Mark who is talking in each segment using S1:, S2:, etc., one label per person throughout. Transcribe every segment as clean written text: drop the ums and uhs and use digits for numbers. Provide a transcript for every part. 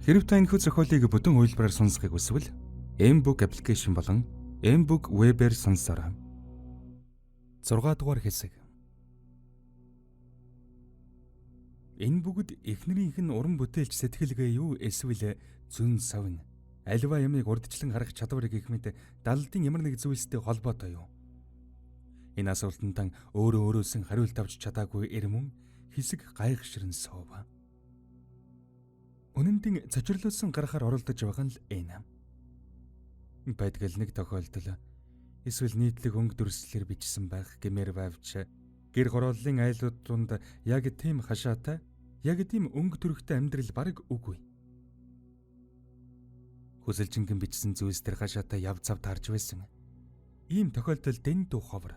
S1: Хэрв та энэхүү зохиолыг бүтэн хувилбараар сонсохыг хүсвэл mBook application болон mBook web-ээр сонсоорой. 6 дугаар хэсэг. Энэ бүгд эхнэрийнх нь уран бүтээлч сэтгэлгээ юу эсвэл зөн совин аливаа юмыг урдчлан харах чадвар гэх мэт далдын ямар нэг зүйлстэй холбоотой юу? Энэ асуултанд өөрөө өөрөөсөн хариулт авч чадаагүй Эрмүн хэсэг гайхширн суув. Үнэн дээр цочирлуулсан гарахаар оролдож байгаа нь л энэ. Байдгал нэг тохиолдол эсвэл нийтлэг өнгө дүрслэлээр бичсэн байх гэмээр байвч гэр хорооллын айлууд дунд яг тийм хашаатай, яг тийм өнгө төрхтэй амьдрал бараг үгүй. Хүсэлжингэн бичсэн зүйлс тэр хашаатай яв цав таарч байсан. Ийм тохиолдол дэндүү ховор.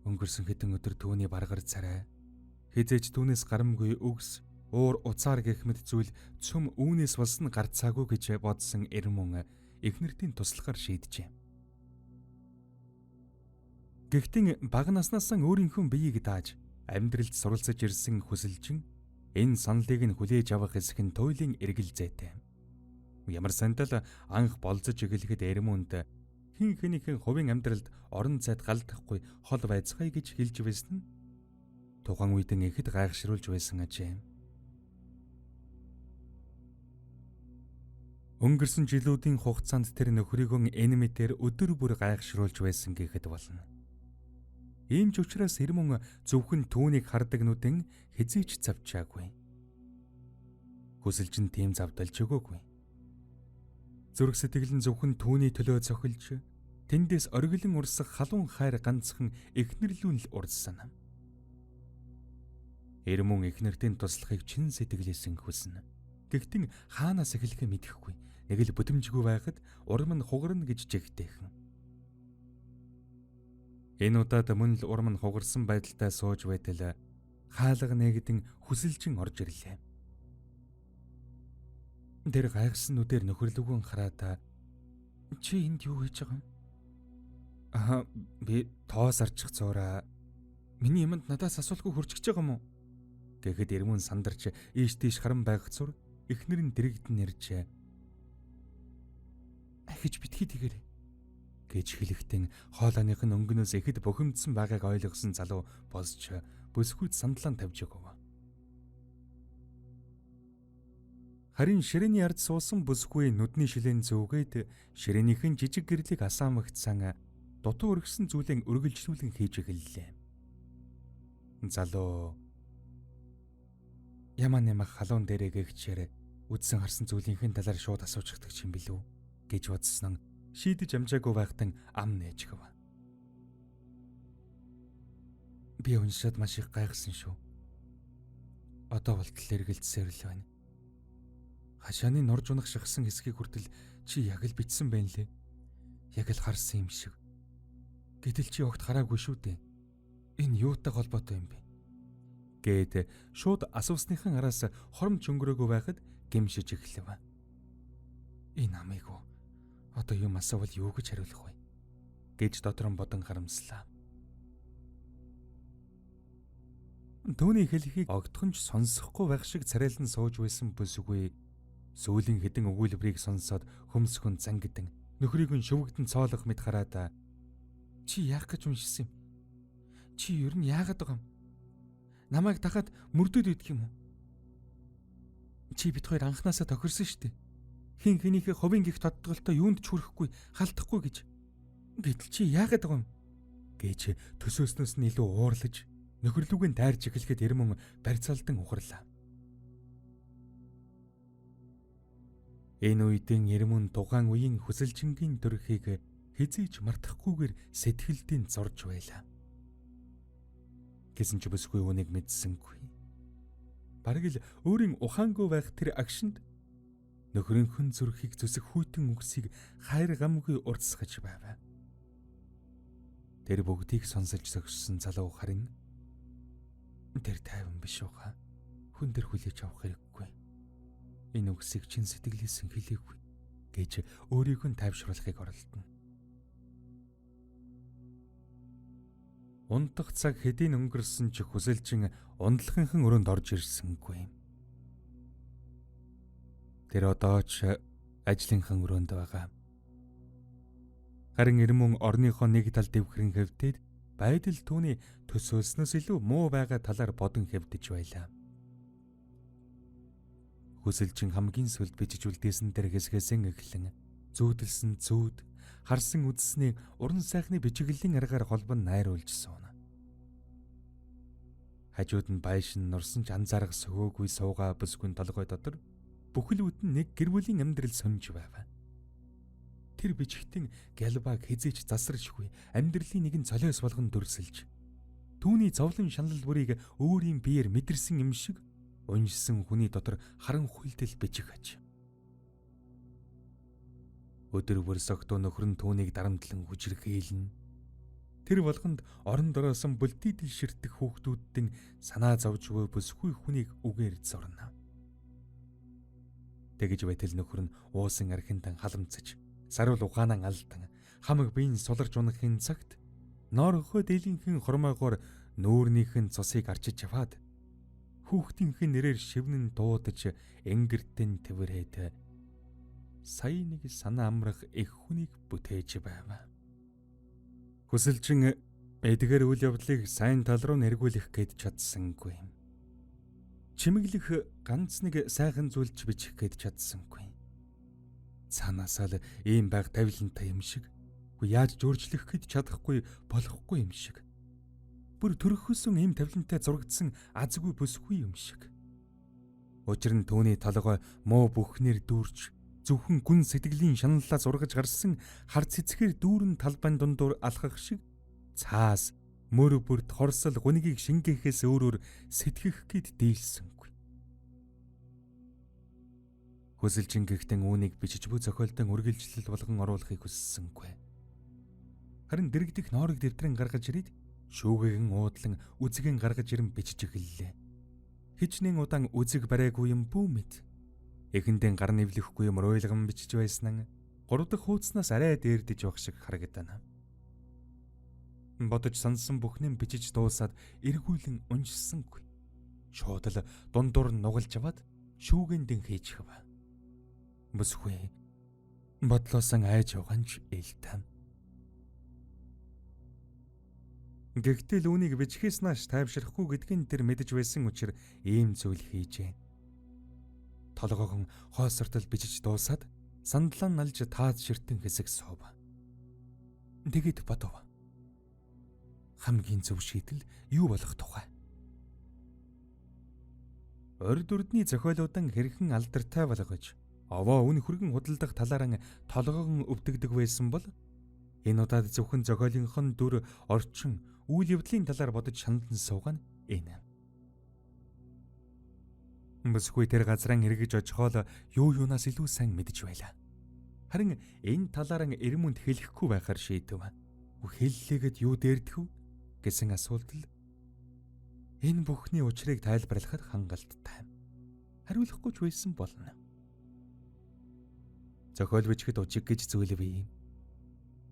S1: Өнгөрсөн хэдэн өдөр түүний баргар царай хизээч түүнээс гарамгүй үгс уур уцаар гэх мэт зүйл цөм үүнээс болсон гарцаагүй гэж бодсон Эрмүн эхнэртийн туслахаар шийджээ. Гэхдээ бага наснаасаа өөрийнхөө биеийг дааж амьдралд суралцаж ирсэн хүсэлжин энэ саналыг нь хүлээж авах хэсэг нь туйлын эргэлзээтэй. Ямар сандал анх болзож эхлэхэд Эрмүнд хин хэнийхэн хувийн амьдралд орон зайд галдахгүй хол байцгаая гэж хэлж байсан нь тухайн үедэн ихэд гайхшруулж байсан ажээ. Өнгөрсөн жилүүдийн хугацаанд тэр нөхрийгөө энэ мэтээр өдөр бүр гайхшруулж байсан гэхэд болно. Ийм ч учраас Эрмүн зөвхөн түүнийг хардаг нүдэн хэзээ ч завчаагүй. Хүсэлж нь тийм завдалж өгөөгүй. Зүрх сэтгэл нь зөвхөн түүний төлөө цохилж, тэндээс оргилон урсах халуун хайр ганцхан эхнэрлүүн л урдсан. Эрмүн эхнэртийн туслахыг чин сэтгэлээсэн хүснэ. Гэхдээ хаанаас эхлэхээ мэдэхгүй. Нэг л бүтэмжгүй байхад урам нь хугарна гэж жигтэйхэн. Энэ удаад мөн л урам нь хугарсан байдалтай сууж байтал хаалга нээгдэн хүсэлжин орж ирлээ. Тэр гайхсан нүдээр нөхөрлөгөө хараад чи энд юу хийж байгаа юм? Аа, би тоос арчих зуураа. Миний юмд надаас асуулгүй хурцгж байгаа юм уу? Гэхэд Эрмүн сандарч ийш тийш харан байх цур эхнэр нь дэрэгдэн нэржээ. Ахиж битгий тэгээрэй гэж хэлэхдээ хоолойных нь өнгөнөөс ихэд бухимдсан байгааг ойлгосон залуу босч бүсгүйд сандлаа тавьж өгөв. Харин ширээний ард суусан бүсгүй нүдний шилэн зүүгээд ширээнийхэн жижиг гэрлийг асаамагцсан дутуу өргөсөн зүйлэн үргэлжлүүлэн хийж эхэллээ. Залуу ямаа нэмэх халуун дээрээ гэгчээр үдсэн харсан зүйлийнхээ талаар шууд асуучихдаг юм билүү гэж бодсон шийдэж амжаагүй байхтан ам нээж гэв. Би уншаад маш их гайхсан шүү. Одоо болтол эргэлзсээр л байна. Хашааны нурж унах шахсан хэсгийг хүртэл чи яг л бичсэн байна лээ. Яг л харсан юм шиг. Гэтэл чи огт хараагүй шүү дээ. Энэ юутай холбоотой юм бэ? Гээд шууд асуусныхан араас хоромч өнгөрөөгөө байхад гэмшиж эхлэв. Энэ амыг уу? Одоо юм асуувал юу гэж хариулах вэ? Гэж дотрон бодон харамслаа. Түүний хэлхийг огтхон ч сонсохгүй байх шиг царайлан сууж байсан бүсгүй сүүлийн хэдэн өгүүлбэрийг сонсоод хөмсгөн зангидэн нөхрийг нь шүвэгдэн цоолох мэт хараад чи яах гэж уншсан юм? Чи ер нь яагаад байгаа юм? Намайг дахад мөрдөд идэх юм уу? Чи бит хоёр анханасаа тохирсон шүү дээ. Хин хинийхээ хувийн гих тодтголтой юунд ч хүрэхгүй, халтахгүй гэж. Гэтэл чи яагаад байгаа юм? Гэж төсөөснөөс нь илүү уурлаж нөхөрлүүг нь тайрч эхлэхэд Эрмүн барьцаалдан ухарлаа. Энэ үедэн Эрмүн тухайн үеийн хүсэлжингийн төрхийг хэзээ ч мартахгүйгээр сэтгэлдээ зурж байлаа. Гэсэн ч бүсгүй үүнийг мэдсэнгүй. Бараг л өөрийн ухаангүй байх тэр агшинд нөхрийнхөн зүрхийг зүсэх хүйтэн үгсийг хайр гамгүй урдсгаж байв. Тэр бүгдийг сонсож зогссон залуу харин тэр тайван биш угаа. Хүн дээр хүлээж авах хэрэггүй. Энэ үгсийг чин сэтгэлээсэн хэлээгүй гэж өөрийгөө нь тайвшруулахыг оролдоно. Унтах цаг хэдийн өнгөрсөн ч хүсэлжин ундлахынхан өрөөнд орж ирсэнгүй. Тэр одоо ч ажлынхан өрөөнд байгаа. Харин Эрмүн орныхоо нэг тал дэвхрэн хэвдээд байдал түүний төсөөлснөөс илүү муу байгаа талаар бодон хэвдэж байлаа. Хүсэлжин хамгийн сүлд бичиж үлдээсэн тэр хэсгээсэн эхлэн зүүдэлсэн зүүд харсан үзсний уран сайхны бичиглэлийн аргаар холбон найруулж сууна. Хажууд нь байшин нурсан ч анзаарах сөхөөгүй суугаа бүсгүн толгой дотор бүхэл бүтэн нэг гэр бүлийн амьдрал сөнж байв. Тэр бичгтэн Гялбаг хизээч засарчгүй амьдралын нэгэн цолиос болгон дүрсэлж түүний зовлон шанал бүрийг өөрийн биеэр мэдэрсэн юм шиг унжсан хүний дотор харанхуйлдэл бичих аж. Өдөр бүр согтуу нөхөр нь түүнийг дарамтлан хүчрхийлнэ. Тэр болгонд орон дороосон бүлтийдэл ширтэх хүүхдүүддэн санаа зовж буй бүсгүй хүнийг үгээр зурна. Тэгэж байтал нөхөр нь уусан архинтан халамцаж, саруул ухаанаа алдан, хамаг биеийн суларч унахын цагт ноорхой дээлийнхэн хормоогоор нүүрнийх нь цусыг арчиж аваад хүүхдийнхээ нэрээр шивнэн дуудаж энгэртэн тэврээд сая нэг санаа амрах эх хүнийг бүтээж байв. Хүсэлжин эдгээр үйл явдлыг сайн тал руу нэргүүлэх гээд чадсангүй. Чимэглэх ганц нэг сайхан зүйлч бичих гээд чадсангүй. Цаанаасаа л ийм байг тавилантай юм шиг. Үгүй яаж өөрчлөх гээд чадахгүй болохгүй юм шиг. Бүр төрөхөөсөн ийм тавилантай зурагдсан азгүй бүсгүй юм шиг. Учир нь түүний толгой муу бүхнээр дүүрч зөвхөн гүн сэтгэлийн шаналлаас ургаж гарсан хар цэцгээр дүүрэн талбайн дундуур алхах шиг цаас мөр бүрт хорсол гунигийг шингээхээс өөрөөр сэтгэх гээд дийлсэнгүй. Хүсэлжин гихтэн үүнийг бичиж буй зохиолдон үргэлжлэл болгон оруулахыг хүссэнгүй. Харин дэрэгдэх ноорог дэвтрэн гаргаж ирээд шүүгэгэн уудлан үзгэн гаргаж ирэн бичиж эхэллээ. Хичнээн удаан үзэг бариагүй юм бүү мэд. Эхэндээ гар нэвлэхгүй юм руйлган бичиж байсан нь 3 дахь хуудаснаас арай дээрдэж явах шиг харагдана. Бодож сансан бүхнээ бичиж дуусаад эргүүлэн уншсангүй. Шууд л дундуур нь нугалж аваад шүүгэндэн хийчихв. Бүсгүй бодлоосон айж уганч ил тань. Гэхдээ л үүнийг бичхээс нааш тайвшрахгүй гэдгийг тэр мэдэж байсан учир ийм зүйл хийжээ. Толгоогон хоосортол бичиж дуусаад сандлаа налж таад ширтэн хэсэг суув. Тэгэд бодов. Хамгийн зөв шийдэл юу болох тухай. Орд үрдний зохиолуудан хэрхэн алдартай болгож овоо үн хөргөн худалдах талааран толгоогон өвдөгдөг байсан бол энэ удаад зөвхөн зохиолынхон дүр орчин үйл явдлын талаар бодож шаналан суугаа нь энэ. Бүсгүй тэр газран эргэж очихоол юу юунаас илүү сайн мэдэж байлаа. Харин энэ талааран Эрмүнд хэлэхгүй байхаар шийдэв. Хэллээгээд юу дээрдэх вэ гэсэн асуулт л энэ бүхний учрыг тайлбарлахад хангалттай. Хариулахгүй ч байсан болно. Зохиол бичгэд ужиг гэж зүйл бий.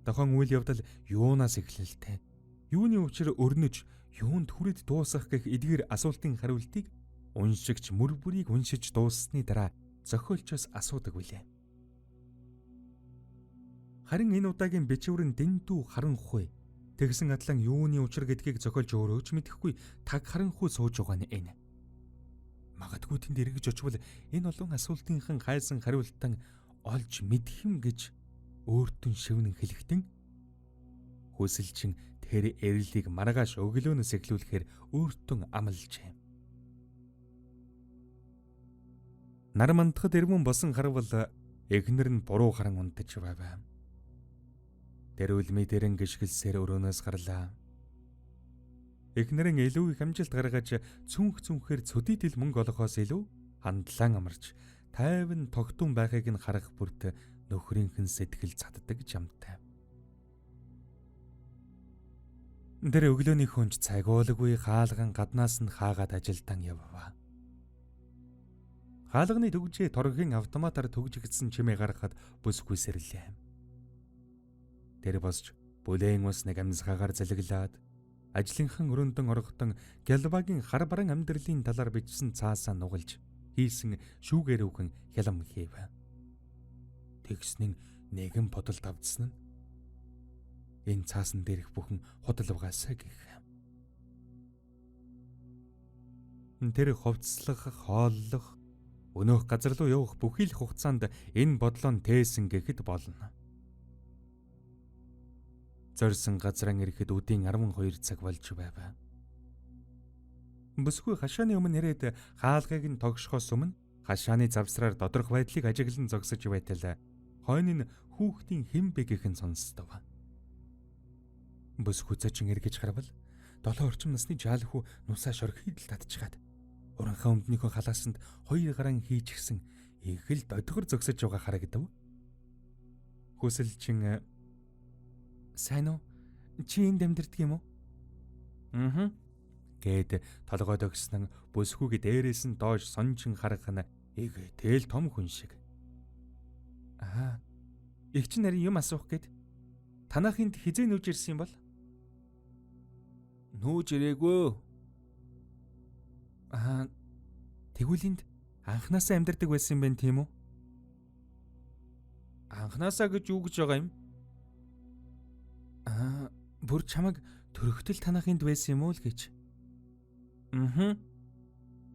S1: Тохон үйл явдал юунаас эхлэлтэй, юуны учир өрнөж, юунд хүрээд дуусах гэх эдгээр асуултын хариултыг уншигч мөр бүрийг уншиж дууссаны дараа зохиолчоос асуудаг билээ. Харин энэ удаагийн бичвэр нь дэндүү харанхуй. Тэгсэн адлан юуны учир гэдгийг зохиолч өөрөө ч мэдэхгүй таг харанхуй сууж байгаа нь энэ. Магадгүй тэнд эргэж очвол энэ олон асуултынхан хайсан хариултан олж мэдэх юм гэж өөртөө шивнэн хэлэхдээ хүсэлчин тэр эрлийг маргааш өглөөнөөс эхлүүлэхээр өөртөө амлажээ. Нар мандахад эрмэн босон харвал эхнэр нь буруу харан унтаж байв. Тэр үлмий дэрэн гიშгэлсээр өрөөнөөс гарлаа. Эхнэр нь илүү их амжилт гаргаж цүнх цүнхээр цөдийдэл мөнгө олохоос илүү хандлан амарч тайван тогтун байхыг нь харах бүрт нөхрийнхэн сэтгэл цаддаг жамтай. Тэр өглөөний хүнч цагуулгүй хаалган гаднаас нь хаагаад ажилдан явв. Хаалганы төгжээ торгийн автоматар төгжигдсэн чимээ гаргахад бүсгүй сэрлээ. Тэр босч бүлээн ус нэг амьсгаагаар залглаад ажлынхан өрөөндөн орготон Гялбагийн хар баран амьдралын талаар бичсэн цаасаа нугалж Хийсэн шүүгээр үгэн хялам хийв. Тэгснэн нэгэн бодол давдсан нь энэ цаасан дээрх бүхэн худал угаасаа гэх. Тэр хувцлах, хооллох, өнөөх газар руу явах бүхий л хугацаанд энэ бодлоо нь тээсэн гэхэд болно. Зорьсон газран ирэхэд үдийн 12 цаг болж байв. Бүсгүй хашааны өмнө ирээд хаалгыг нь тогшхоос өмнө хашааны завсраар доторх байдлыг ажиглан зогсож байтал хойно нь хүүхдийн хэн бэ гэх нь сонсдов. Бүсгүй зочин эргэж харвал 7 орчим насны жаал хүү нусаа шорхийдл татчихад уранхаа өмднийхөө халаасанд хоёр гаран хийчихсэн их л додгор зогсож байгаа харагдав. Хүсэлчин сайн уу? Чи энд амьдардаг юм уу? Аа. Гэт толгойд өгсөн бүсгүйг дээрээс нь доош сонжин харах нь их тэл том хүн шиг. Аа. Их чинь нарийн юм асуух гээд танахынд хизээ нүүж ирсэн юм бол? Нүүж ирээгүй. Аа. Тэгвэл энд анханасаа амьдардаг байсан юм байна тийм үү? Анханасаа гэж юу гэж байгаа юм? Аа, бүр чамайг төрөхтөл танахынд байсан юм уу л гэж. Аа.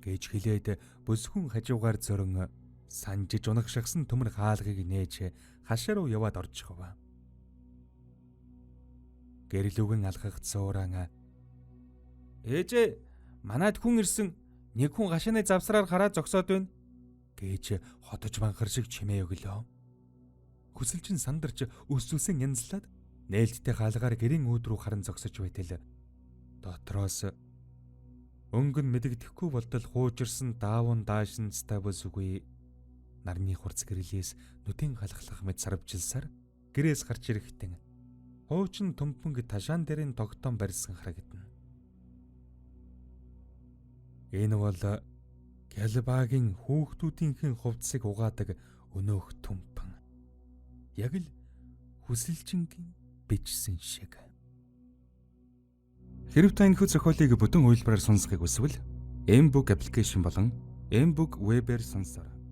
S1: гэж хэлээд бүсгүн хажуугаар зөрөн санжиж унагшахсан төмөр хаалгыг нээж хашаа руу яваад орчихов. Гэрлүүгэн алхах цууран ээжээ манад хүн ирсэн, нэг хүн гашааны завсраар хараа зогсоод байна гэж хотож банхар шиг чимээ өглөө. Хүсэлжин сандарч өс үсэн янзлаад нээлттэй хаалгаар гэрийн үүд рүү харан зогсож байтал дотроос өнгө нь мэдэгдэхгүй болдол хуужирсан даавн даашинцтай бүсгүй нарны хурц гэрлээс нүдийн халахлах мэт сарвжилсаар гэрээс гарч ирэхтэн хуучин төмпөнг ташаан дээрэн тогтоон барьсан харагдана. Энэ бол Гялбагийн хүүхдүүдийнхэн хувцсыг угаадаг өнөөх төмпөн. Яг л хүсэлчингийн бичсэн шиг. Хэрв та энэхүү зохиолыг бүтэн хувилбараар сонсохыг хүсвэл mBook application болон mBook web-ээр сонсороо.